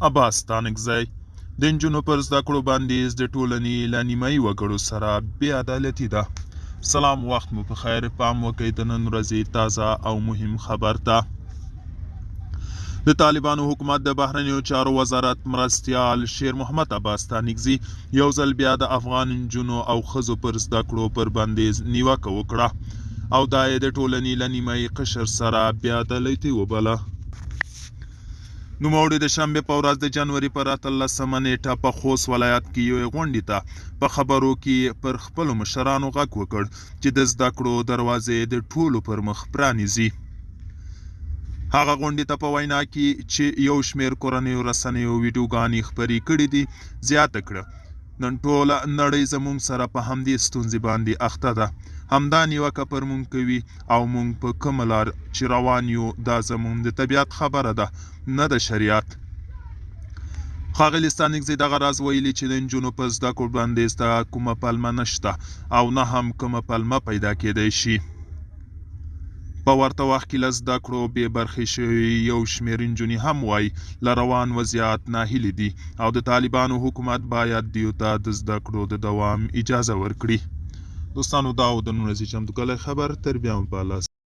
عباس ستانکزی، د نجونو پر زده کړو بندیز د ټولنې له نیمایي وګړو سره بې عدالتي ده. سلام وخت مو په خیر، پام وکړئ د نن ورځې تازه او مهم خبر ته. د طالبانو حکومت د بهرنیو چارو وزارت مرستیال شیر محمد عباس ستانکزي یو ځل بیا د افغان نجونو او ښځو پر زده کړو پر بندیز نیوکه وکړه او دا یې د ټولنې له نیمایي قشر سره بې عدالتي وبله. نوموړي د شنبې په ورځ د جنوري پر 18 نېټه په خوست ولایت کې یوې غونډې ته په خبرو کې پر خپلو مشرانو غږ وکړ چې د زده کړو دروازې د ټولو پر مخ پرانیزي. هغه غونډې ته په وینا کې چې یو شمېر کورنیو رسنیو ویډیوګانې خپرې کړې دي، زیاته کړه، نن ټوله نړۍ زموږ سره په همدې ستونزې باندې اخته ده، همدا نیوکه پر موږ کوي او موږ په کومه لار چې روان یو دا زموږ د طبیعت خبره ده نه د شریعت. ښاغلي ستانکزي دغه راز ویلي چې د نجونو په زده کړو بندیز ته کومه پلمه نشته او نه هم کومه پلمه پیدا کېدای شي. په ورته وخت کې له زده کړو بې برخې شوې یو شمېر نجونې هم وايي، له روان وضعیت ناهیلې دي او د طالبانو حکومت باید دوی ته د زده کړو د دوام اجازه ورکړي. دوستانو دا و د نن ورځې چمتو کړی خبر، تر بیا مو په الله.